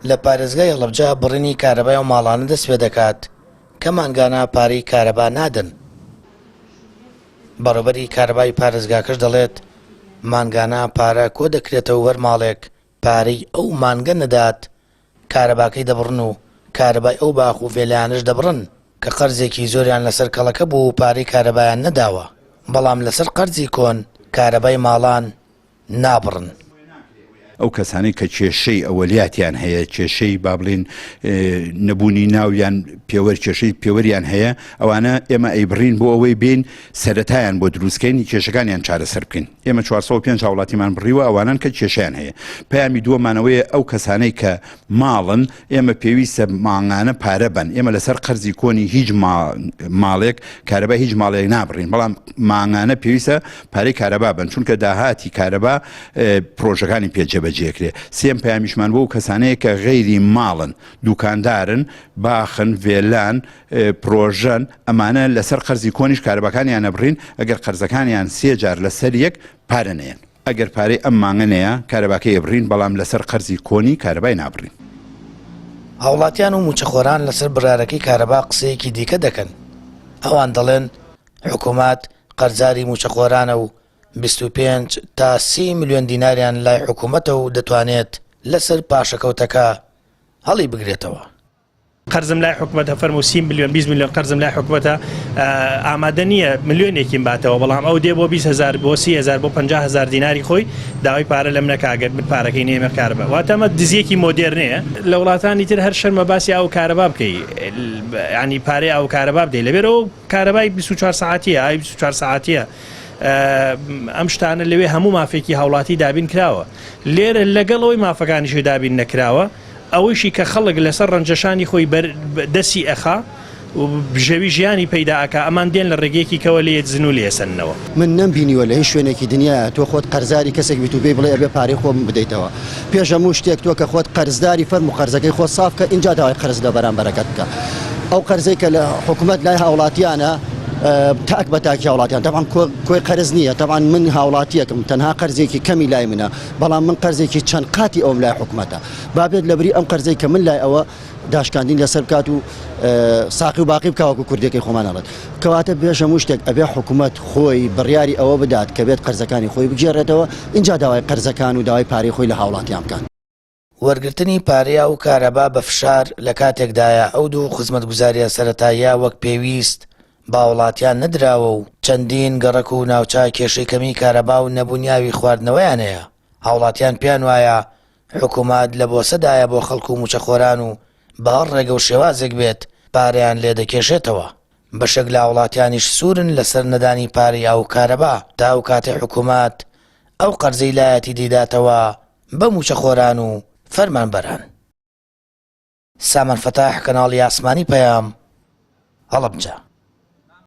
لە پارێزگای هەڵەبجە بڕینی کارەبای ئەو ماڵانە دەستپێدەکات کە مانگانە پارەی کارەبا نادەن. بەڕێوبەری کارەبای پارێزگاکەش دەڵێت، مانگانە پارە کۆدەکرێتەوە هەر ماڵێک پارەی ئەو مانگە نەدات کارەباکەی دەبڕن و کارەبای ئەو باخ و ڤێلایانەش دەبڕن کە قەرزێکی زۆریان لەسەر کەڵەکە بوو و پارەی کارەبایان نەداوە، بەڵام لەسەر قەرزی کۆن کارەبای ماڵان نابڕن. ئەو کەسانەی کە کێشەی ئەوەلیاتیان هەیە، کێشەی با بڵێین نەبوونی ناو یان پێوەر کێشەی پێوەریان هەیە، ئەوانە ئێمە ئەیبڕین بۆ ئەوەی بێین سەرەتایان بۆ دروستکەین کێشەکانیان چارەسەر بکەین. ئێمە 405 هاوڵاتیمان بڕیوە ئەوانەن کە کێشەیان هەیە. پەیامی دووەمان ئەوەیە ئەو کەسانەی کە ماڵن ئێمە پێویستە مانگانە پارە بەن ئێمە لەسەر قەرزی کۆنی هیچ ماڵێک کارەبای هیچ ماڵێک نابڕین بەڵام مانگانە پێویستە پارەی کارەبا بن چونکە داهاتی کارەبا پرۆژەکانی پێ جێبەجێکرێ سێم پەیامیشمان بۆ کەسانەیە کە غەیری ماڵن دوکاندارن باخن ڤێلان پرۆژەن ئەمانە لەسەر قەرزی کۆنیش کارەباکانیان نەبڕین ئەگەر قەرزەکانیان سێ جار لەسەر یەک پارە نەیەن. ئەگەر پارەی ئەم مانگە نەیا کارەباکەی ئەبڕین بەڵام لەسەر قەرزی کۆنی کارەبای نابڕین. هاوڵاتیان و مووچەخۆران لەسەر بڕیارەکەی کارەبا قسەیەکی دیکە دەکەن، ئەوان دەڵێن حکومەت قەرزاری مووچەخۆرانە و 25 تا 30 ملیۆن دیناریان لای حکومەتە و دەتوانێت لەسەر پاشەکەوتەکە هەڵیبگرێتەوە. قەرزم لای حکومەتە فەرموو سی ملیۆن 20 ملیۆن قەرزم لای حکومەتە ئامادە نییە ملیۆنێکیم باتەوە بەڵام ئەو دێ بۆ 20 هزار بۆ سی هزار بۆ 50 هزار دیناری خۆی داوای پارە لەم نەکا گەر من پارەکەی نەیەمە کارەبا واتە ئەمە دزیەکی مۆدێرنەیە لە وڵاتانی تر هەر شەرمە باسی ئاو کارەبا بکەی ینی پارەی ئاو کارەبا بدەی لەبێرەوە کارەبای 24 ساعتیە ئاوی 24 ساعتیە ئەم شتانە لەوێ هەموو مافێکی هاوڵاتی دابین کراوە لێرە لەگەڵ ئەوەی مافەکانیشی دابین نەکراوە ئەوەیشی کە خەڵک لەسەر ڕەنجەشانی خۆی بەر دەسی ئەخا و بژێوی ژیانی پەیدا ئەکا، ئەمان دێن لە ڕێگەیەکی کەوە لێی ئەدزن و لێی ئەسەننەوە. من نەمبینیوە لە هیچ شوێنێکی دنیایا تۆ خۆت قەرزاری کەسێک بیت و بێی بڵێی ئەبێ پارەی خۆم بدەیتەوە. پێش هەموو شتێک تۆ کە خۆت قەرزداری فەرموو قەرزەکەی خۆت ساف کە ئینجا داوای قەرز لە بەرامبەرەکەت بکە. ئەو قەرزەی کە لە حکومەت لای هاوڵاتیانە تاک بە تاکی هاوڵاتیان تەبعەن کۆی قەرز نییە تەبعەن من هاوڵاتیەکم تەنها قەرزێکی کەمی لای منە بەڵام من قەرزێکی چەند قاتی ئەوم لای حکومەتە. با بێت لەبری ئەم قەرزەی کە من لای ئەوە داشکاندین لەسەر بکات و ساقی و باقی بکا وەکو کوردەکەی خۆمان ئەڵێت کەواتە پێش هەموو شتێک ئەبێ حکوومەت خۆی بڕیاری ئەوە بدات کە بێت قەرزەکانی خۆی بگێڕێتەوە ئینجا داوای قەرزەکان و داوای پارەی خۆی لە هاوڵاتیان بکات. وەرگرتنی پارەی ئاو و کارەبا بە فشار لە کاتێکدایە ئەو دوو خزمەتگوزارییە سەرەتاییە وەک پێویست بە هاوڵاتیان نەدراوە و چەندین گەڕەک و ناوچە کێشەی کەمیی کارەبا و نەبوونی ئاوی خواردنەوەیان هەیە، هاوڵاتیان پێیان وایە حکومەت لە بۆسەدایە بۆ خەڵک و مووچەخۆران و بە هەر ڕێگە و شێوازێک بێت پارەیان لێ دەکێشێتەوە. بەشێک لە هاوڵاتیانیش سوورن لەسەر نەدانی پارەی ئاو و کارەبا تا ئەو کاتەی حکومەت ئەو قەرزەی لایەتی دەیداتەوە بە مووچەخۆران و فەرمانبەران. سامان فەتاح، کەناڵی ئاسمانی پەیام، هەڵەبجە.